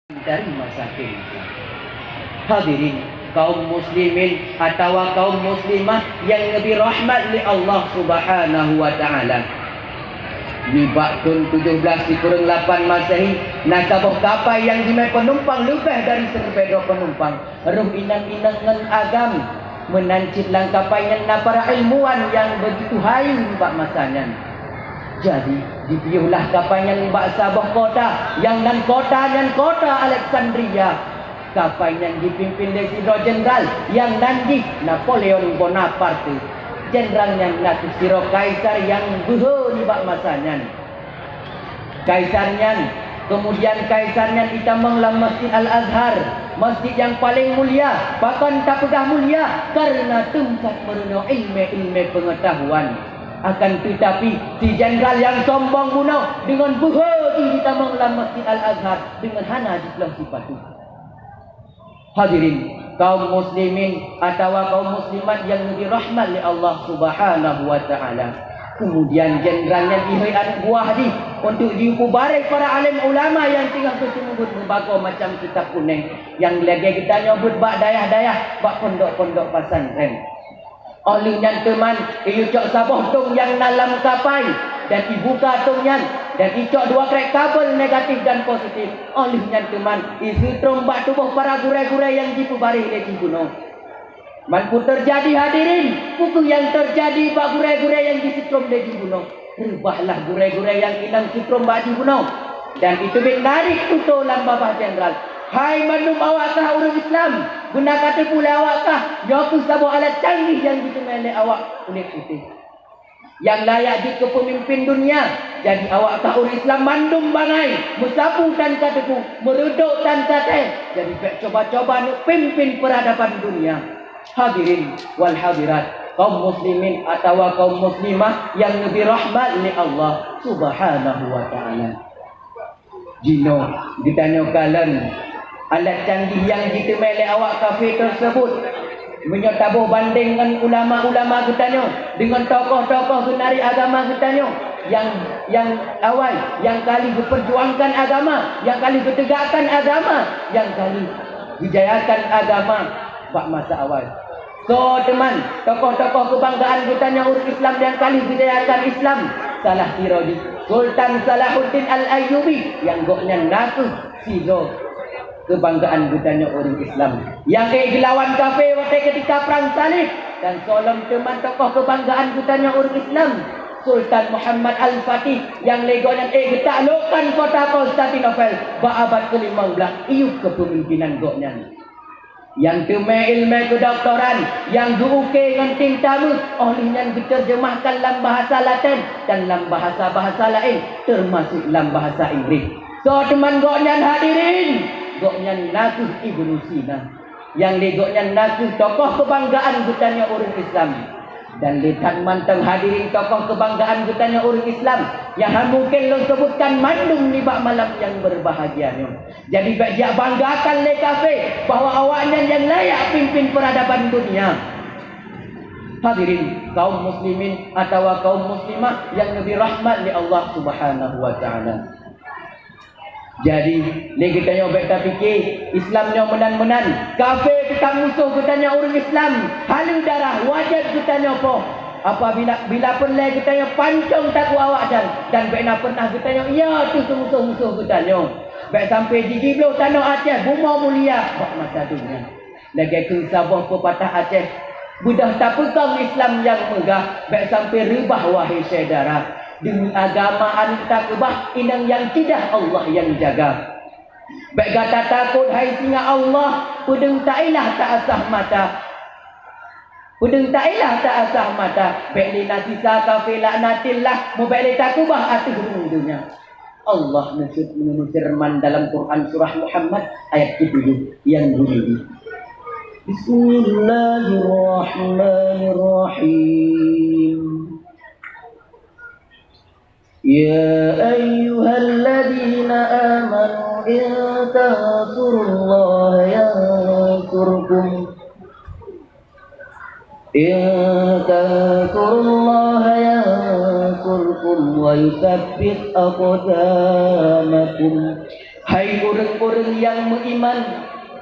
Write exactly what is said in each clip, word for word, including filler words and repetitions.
dari masa keumasan. Hadirin, kaum muslimin atawa kaum muslimah nyang geubri rahmat lé Allah Subhanahu wa Ta'ala. Nibak thon tujoh blaih sikureueng lapan Masehi, na saboh kapai nyang jimè peunumpang leubeh dari siribèe droe peunumpang. Rôh inong-inong ngon agam meunan cit lam kapai nyan na para ilmuwan nyang beugitu hayeue bak masa nyan. Jadi, jipiôhlah kapai nyan bak saboh kota, nyang nan kota nyan kota Alexandria. Kapai nyan jipimpin lé sidroe jeundral nyang nan jih Napoleon Bonaparte. Jeundral nyan na kheueh sidroe kaisar nyang beuhe nibak masa nyan. Kaisar nyan, keumudian kaisar nyan jitamong lam Masjid Al-Azhar, masjid nyang paleng mulia, pakon tapeugah mulia, kareuna teumpat meurunoe ileumèe-ileumèe peungeutahuan. Akan teutapi, si jeundral nyang sombong bunoe deungon beuhe jih jitamong lam Masjid Al-Azhar deungon hana jiploh sipatu. Hadirin, kaum muslimin atawa kaum muslimat nyang geubri rahmat lé Allah Subhanahu wa Ta'ala. Keumudian jeundral nyan jihôi aneuk buah jih untuk jipeubareh para além ulama nyang teungoh geuseumeubeuet meubagoe macam kitab kunéng nyang lagèe geutanyoe beuet bak dayah-dayah, bak pondok-pondok pesantren. Óh lheueh nyan teuma, iyue cok saboh tong nyang na lam kapai, dan ibuka tong nyan, dan icok dua krek kabel negatif dan positif. Óh lheueh nyan teuma, iseutrom bak tuboh para gurèe-gurèe nyang jipeubareh lé jih bunoe. Man peue teujadi, hadirin? Peue kheueh nyang teujadi bak gurèe-gurèe nyang jiseutrom lé jih bunoe? Reubahlah gurèe-gurèe nyang inong seutrom bak jih bunoe, dan iteubiet narit tutoe lam babah jeundral. Hai mandum awak kah ureuëng Islam, beuna ka teupeu lé awak kah nyoe kheueh saboh alat canggih nyang jiteumé lé awak kulét putéh, nyang layak jeuet keu peumimpin dunia. Jadi awak kah ureuëng Islam mandum bangai, meusapeue tan ka teupeu, meureudok tan ka tée. Jadi bék cuba-cuba neupimpin peuradaban dunia. Hadirin wal hadirat, kaum muslimin atawa kaum muslimah nyang geubri rahmat lé Allah Subhanahu wa Ta'ala. Jinoe geutanyoe kalon alat canggih nyang jiteumé lé awak kafé teuseubut. Meunyoe taboh bandéng ngon ulama-ulama geutanyoe, deungon tokoh-tokoh geunari agama geutanyoe, nyang, nyang awai, nyang ka lheueh geupeujuangkan agama, nyang ka lheueh geuteugakkan agama, nyang ka lheueh geujayakan agama bak masa awai. Soe teuma tokoh-tokoh keubanggaan geutanyoe ureuëng Islam nyang ka lheueh geujayakan Islam? Salah sidroe jih Sultan Salahuddin Al-Ayyubi, nyang gobnyan na kheueh sidroe keubanggaan geutanyoe ureuëng Islam nyang ék geulawan kafé watée keutika prang salib. Dan soe lom teuma tokoh keubanggaan geutanyoe ureuëng Islam, Sultan Muhammad Al-Fatih, nyang lé gobnyan ék geutaklokkan kota Konstantinopel bak abad keulimong blaih iyup keupeumimpénan gobnyan. Nyang teumé iéleumé keudoktoran nyang geu-uké ngon tinta méuh, óh lheueh nyan geuteurjeumahkan lam bahasa Laten dan lam bahasa-bahasa laén, teumasok lam bahasa Inggréh. Soe teuma gobnyan, hadirin? Gobnyan na kheueh Ibnu Sina. Nyang lé gobnyan na kheueh tokoh keubanggaan geutanyoe ureuëng Islam. Dan lé that mantong, hadirin, tokoh keubanggaan geutanyoe ureuëng Islam nyang hana mungken lôn seubutkan mandum nibak malam nyang beurbahagia nyoe. Jadi bék jak banggakan lé kafé bahwa awaknyan nyang layak pimpin peuradaban dunia. Hadirin, kaum muslimin atawa kaum muslimah nyang geubri rahmat lé Allah Subhanahu wa Ta'ala. Jadi, lé geutanyoe bék tapike Islam nyoe meunan-meunan. Kafé teutab musoh geutanyoe ureuëng Islam. Haleue darah wajéb geutanyoe poh. Apabila, bila peureulée geutanyoe pancong takue awaknyan, dan bék na peureunah geutanyoe ia teuh keu musoh-musoh geutanyoe. Bék sampoe jijibloh tanoh Aceh bumoe mulia bak mata donya. Lagée kheun saboh peupatah Aceh, beudoh tapeukong Islam nyang meugah, bék sampoe reubah, wahé syedara. Deungon agama aneuk takeubah, inong nyang ceudah Allah nyang jaga. Bék gata takot, hai singa Allah, peudeueng taélah ta-asah mata. Peudeueng taélah ta-asah mata, bék lé na sisa kafé laknatillah, meubék lé takeubah ateueh rueng donya. Allah neuseuet meunurot feureuman dalam Quran surah Muhammad ayat ketujuh nyang bunyi, Bismillahirrahmanirrahim. Ya ayyuhalladzina amanu in tansurullaha yansurkum In tansurullaha yansurkum wa yutsabbit aqdamakum. Hai ureuëng-ureuëng nyang meuiman,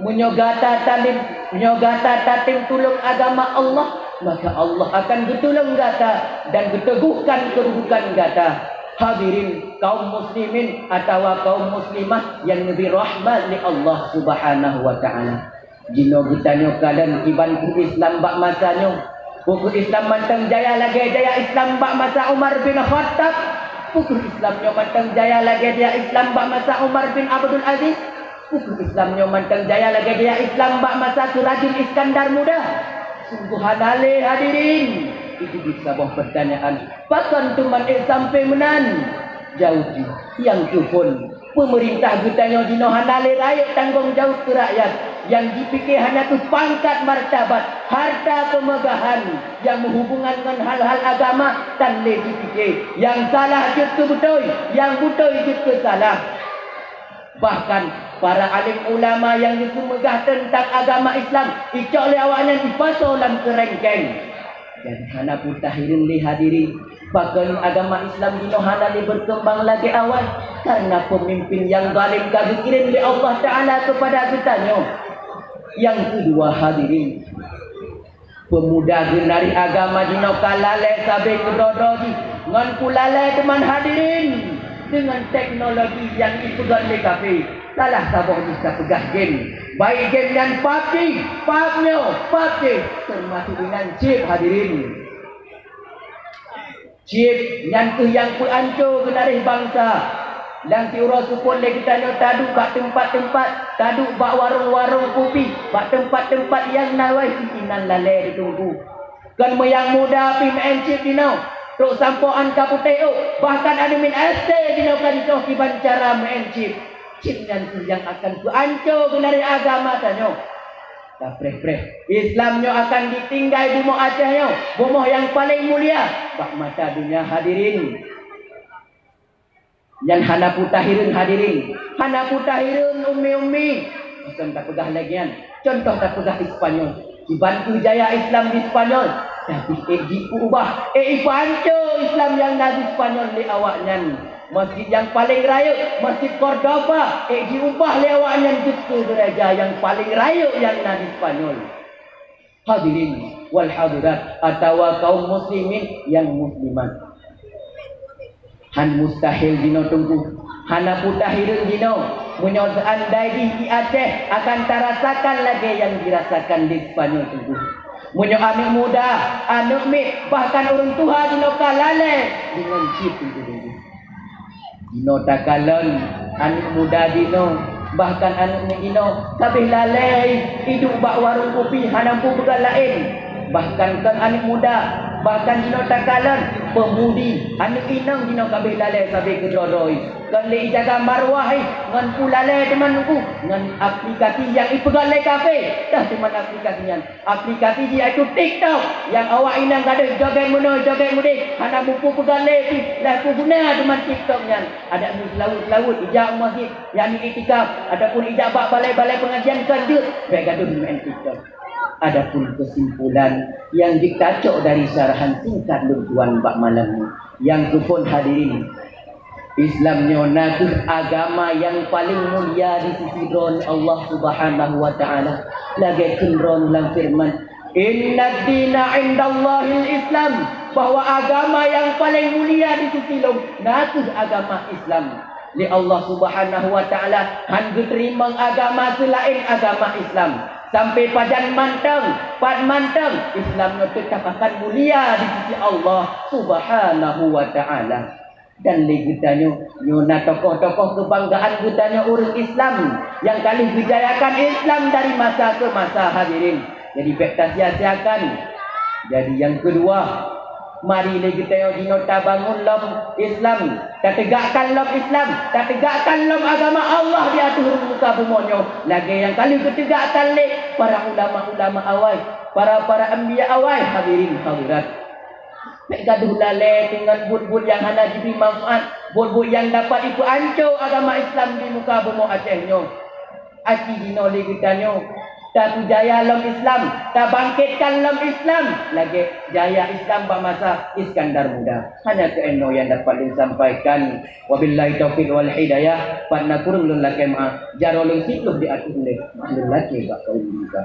meunyoe gata tatem, meunyoe gata tatem tulông agama Allah, maka Allah akan geutulông gata dan geuteuguhkan keududukan gata. Hadirin kaum muslimin atawa kaum muslimah nyang geubri rahmat lé Allah Subhanahu wa Ta'ala. Jinoe geutanyoe kalon kiban keu Islam bak masa nyoe. Peu kheueh Islam mantong jaya lagée jaya Islam bak masa Umar bin Khattab? Peu kheueh Islam nyoe mantong jaya lagée jaya Islam bak masa Umar bin Abdul Aziz? Peu kheueh Islam nyoe mantong jaya lagée jaya Islam bak masa Keurajin Iskandar Muda? Sunggoh hana lé, hadirin. Itu jeuet saboh peurtanyaan. Pakon teuma ék sampoe meunan? Jaweueb jih, nyang keuphon, peumeurintah geutanyoe jinoe hana lé rayeuk tanggong jaweueb keu rakyat. Nyang jipike hanya keuh pangkat martabat, harta keumeugahan nyang meuhubungan ngon hal-hal agama tan lé jipike. Nyang salah jeuet keu beutôi, nyang beutôi jeuet keu salah. Bahkan, para alim ulama nyang geuseumeugah teuntang agama Islam, icok lé awaknyan ipasoe lam keurengkeng. Jadi hana peue tahireuen lé, hadirin, pakon agama Islam jinoe hana lé beukeumbang lagée awai, kareuna peumimpin nyang zalim ka geukirém lé Allah Ta'ala keupada geutanyoe. Nyang keudua, hadirin, peumuda geunaréh agama jinoe ka lalée sabe keudroe-droe jih ngon peulalée teuma, hadirin, deungon teknologi nyang ipeugét lé kafé. Salah saboh jih tapeugah game. Baik game nyan PUBG, PUBG, PUBG, teumasok inan chip, hadirin. Chip nyan kheueh nyang peuanco geunaréh bansa. Lam siuroe seupôt lé geutanyoe taduek bak teumpat-teumpat, taduek bak warong-warong kupi, bak teumpat-teumpat nyang na waih inan lalée di teungku. Kon meunyoe muda pih meu'en chip jinoe, trok sampoe án ka putéh ôk, bahkan aneuk miet S D jinoe ka jitoh kiban cara meu'en chip. Chip nyan kheueh nyang akan peuanco geunaréh agama tanyoe. Tapreh-preh, Islam nyoe akan jitinggai bumoe Aceh nyoe, bumoe nyang paleng mulia bak mata donya, hadirin. Nyan hana peue tahireuen, hadirin. Hana peue tahireuen, ummi-ummi. Pakon tapeugah lagée nyan? Cuntoh tapeugah Ispanyol. Kiban kheueh jaya Islam di Ispanyol, tapi ék jipeuubah, ék ipeuanco Islam nyang na di Ispanyol lé awaknyan. Masjid nyang paleng rayeuk, Masjid Cordova, ék jiubah lé awaknyan jeuet keu geureja nyang paleng rayeuk nyang na di Ispanyol. Hadirin wal hadirat atawa kaum muslimin nyang muslimat. Han mustahil jinoe teungku, hana peue tahireuen jinoe, meunyoe seandai jih di Aceh akan tarasakan lagée nyang jirasakan di Spanyol teungku. Meunyoe aneuk muda, aneuk miet, bahkan ureuëng tuha jinoe ka lalée deungon chip teungku. Jinoe takalon aneuk muda jinoe, bahkan aneuk miet jinoe kabeh lalée iduek bak warong kupi hana peue peugah laén. Bahkan kon aneuk muda, bahkan jinoe takalon peumudi, aneuk inong jinoe kabeh lalée sabe keudroe-droe. Kon lé ijaga marwah ngon peue lalée teuma teungku, ngon aplikasi nyang ipeugét lé kafé, dah teuma aplikasi nyan. Aplikasi jih yaitu TikTok, nyang awak inong gadôh joget meunoe joget meudeh, hana mupu peugah lé pih, lah peuguna teuma TikTok nyan. Adak meuseulaweuet-seulaweuet ijak u masjid, yakni iktikaf, ataupun ijak bak balai-balai pengajian kan jeuet, bék gadôh meu'en TikTok. Adapun kesimpulan nyang jitacok dari syarahan singkat lôn tuan bak malam nyoe, nyang keuphon hadirin, Islam nyoe na kheueh agama nyang paleng mulia di sisi Droe Allah Subhanahu wa Ta'ala. Lagée kheun Droe lam feureuman, "Innad dina 'indallahil Islam," bahwa agama nyang paleng mulia di sisi Lôn na kheueh agama Islam. Lé Allah Subhanahu wa Ta'ala han geuteurimong agama seulaén agama Islam. Sampai pajan mantong, pat mantong, Islam nyoe teutab akan mulia di sisi Allah Subhanahu wa Ta'ala. Dan lé geutanyoe, nyoe na tokoh-tokoh keubanggaan geutanyoe ureuëng Islam nyang ka lheueh geujayakan Islam dari masa ke masa, hadirin. Jadi bék tasia-siakan. Jadi nyang keudua, mari lé geutanyoe jinoe tabangun lom Islam, tateugakkan lom Islam, tateugakkan lom agama Allah di ateueh muka bumoe nyoe, lagée nyang ka lheueh geuteugakkan lé para ulama-ulama awai, para-para anbiya awai, hadirin hadirat. Bék gadôh lalée deungon buet-buet nyang hana jibri manfaat, buet-buet nyang dapat ipeuanco agama Islam di muka bumoe Aceh nyoe. Aci jinoe lé geutanyoe, Tapeujaya lom Islam, tabangkitkan lom Islam lagèe jaya Islam bak masa Iskandar Muda. Hanya keunoe nyang dapat lôn sampaikan. Wabillahi taufiq wal hidayah. Pat na kureueng lôn lakèe meu'ah. Jaroe lôn siplôh di ateueh ulèe. Lôn lakèe bak kaum muda.